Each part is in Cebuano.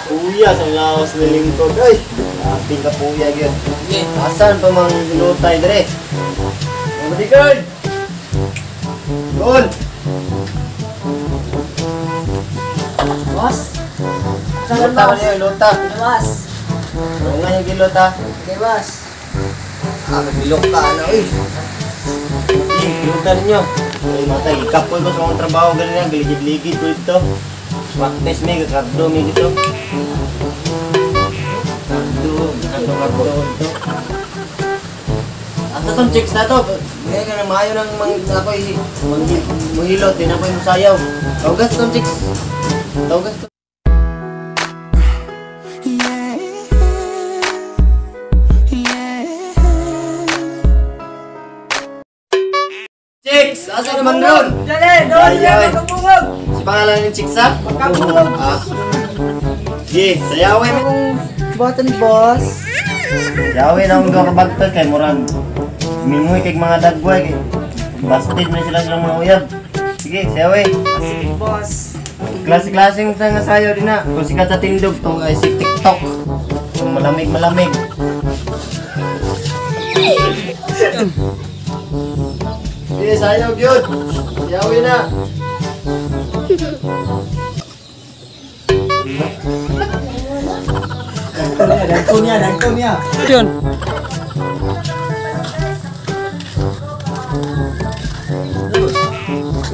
Kuya sa laos na lingkod. Ay, ating kapuya gyud. Asan pa mang hinutay dire? Mga bodyguard! Gol! Boss? Luta ko niyo, luta. Boss. Ano nga yung gilota? Okay, boss. Ah, nagbilok ka na, uy. Eh, luta ninyo. Ay, matay, ikapoy ko sa mga trabaho ganyan. Galigid-ligid ko ito. Practice may, kakardo may dito. Kardo, kardo, kardo ito. Asa tong chicks na to? Ngayon ka na maayo nang ako'y manghilot, din ako'y musayaw. Tawagas tong chicks. Tawagas tong. Chicks! Asa naman ron? Dali, doon niya, magkabungog! Si pangalan ng chicks ha? Magkabungog! Ah. Sige, sayawin mo. Button, boss. Sayawin akong gawa kabagtad kay murag. Mingoy kay mga dagway kay busted na sila silang mga uyab. Sige, sayawin. Sige, boss. Klase-klase yung nga sayaw din na. Kung sikat sa tindog, tong ay si TikTok. Kung malamig-malamig. Sige, sayaw gyud. Sayawin na. Dagko niya, dagko niya. Yun.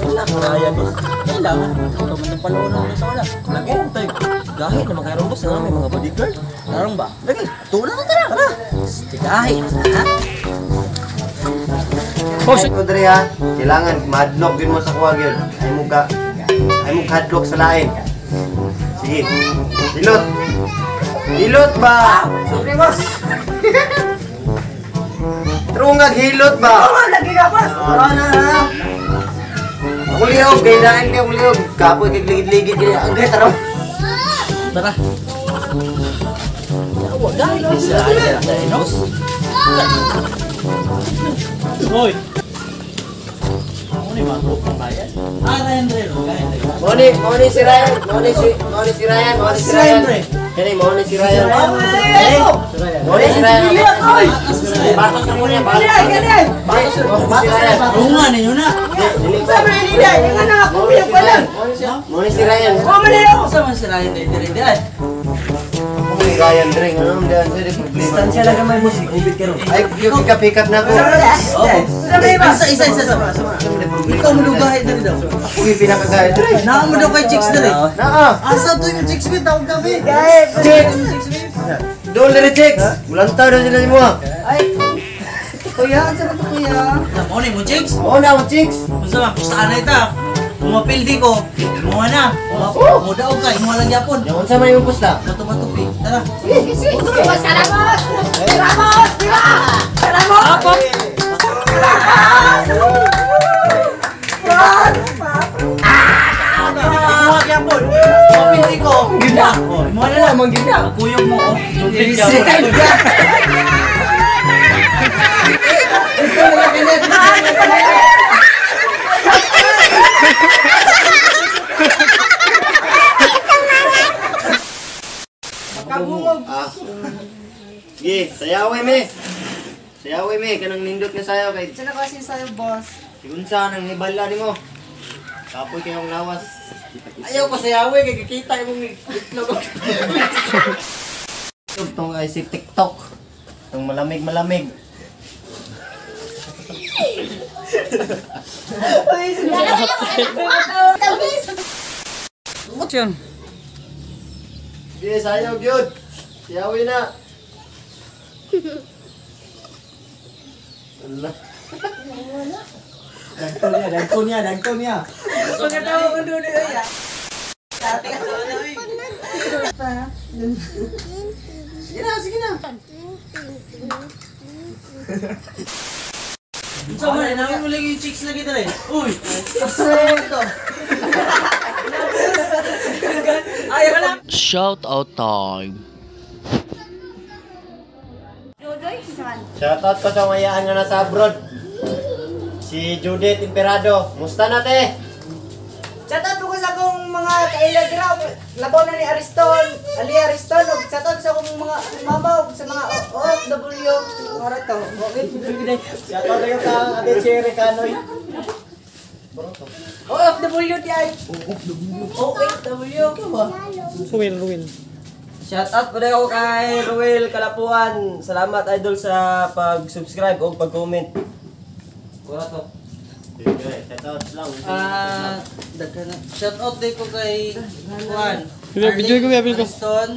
Wala, kaya boss. Kailangan. Ito man ang palunan na sa wala. Lagi, tay. Gahi na magkaroon boss na may mga bodyguard. Tarong ba? Lagi, tulan na tara. Tara. Gahi. Ha? Boss, ko diri ha. Kailangan madlock gyud mo sa kuha gyud. Ay mo ka ay mo hadlock sa lain. Sige. Hilot. Hilot ba? Sorry, boss. Trungag hilot ba? Oh, lagi ka, boss. Oh, na, na. Ako lihog, kay lain kay akong lihog. Kapoy kay ligid-ligid kay ang gay tara. Tara. Yawa, gahi na sila. Boss. Hoy. Ano ni mga grupong bayan? Ah, Ryan Dre, no? Ryan Dre. Mao ni si Ryan, mao ni si Ryan, mao ni si Ryan. Kani mao ni si Ryan. Mao ni si Ryan. Batos na mo niya, batos. Batos, mao ni si Ryan. Oo nga, ninyo na. Mao ni si Ryan. Saan man si Ryan Dre? Dre, Dre. Ako ni Ryan Dre, ano man dyan, sir, problema. Distansya lang gamay mo, si Ubit ka ron. Ay, yung pick up na ako. Isa, isa, isa, isa. Ikaw mo daw gahi dre daw. Ako yung pinakagaya Dre. Naa mo daw kay chicks dre. Naa! Asa to yung chicks with tawag kami. Chicks! Doon dre chicks! Mulantaw daw sila mo. Ay, kuya, ang sarap to, kuya. Mo ni mo chicks. Oo na ako chicks! Unsa man kustaan na ita. Pumapildi ko. Muha na. Mo daw kay mo lang yapon. Yung unsa man yung pusta? Bato-bato pi. Tara. Muha gyapon. Pumapildi ko. Gina! Oh, mo na lang. Gina! Kuyog mo oh. Jubli gyapon. Ah. Sige, sayawin me. Sayawin me kanang nindot nga sayaw kay Saan na kasi sa'yo, boss? Unsa nang hibala nimo? Kapoy kayong lawas. Ayaw ko sayawin kay kikita imong itlog. Tong ay si TikTok. Tong malamig-malamig. Yun. Sige, sayaw gyud. Sayawin na. Ala. Dagko niya, dagko niya, dagko niya. Pagkatawa ko doon niya. Sige na, sige na. Unsa man namin mo lagi yung chicks lagi dre. Uy. Ay, wala. Shout out time. Dodoy. Shoutout ko sa mayaan nga nasa abroad. Si Judith Imperado. Musta na, te? Shoutout po ko sa akong mga kaila dira, labaw na ni Ariston, Ali Ariston, ug shoutout sa akong mga mama ug sa mga OFW. Ora to. Okay, shoutout kayo ka Ate Cherry Kanoy. OFW di ay. OFW. Ruel, Ruel. Shout out po ako kay Ruel Kalapuan. Salamat, idol, sa pag-subscribe o pag-comment. Wala to. Sige, shoutout lang. Ah, daghan na. Shout out din ko kay Juan. Video, video ko, video ko. Ariston.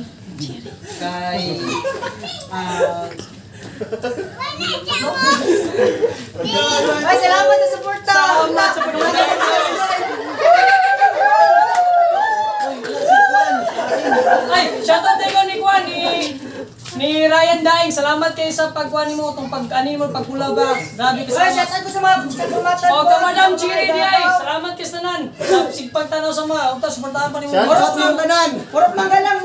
Kay Ay, salamat sa suporta. Salamat sa suporta. Ay, shoutout din ko ni Kwan, ni Ryan Daing. Salamat kayo sa pagkuan mo, itong pag, ano mo, pagkula ba. Grabe ka Ay, salamat. shoutout ko sa mga sa pumatan O, ka Madam Chiri di ay. Salamat kay tanan. Sa sigpagtanaw sa mga, unta suportahan pa nimo. Shoutout Purok mangga lang.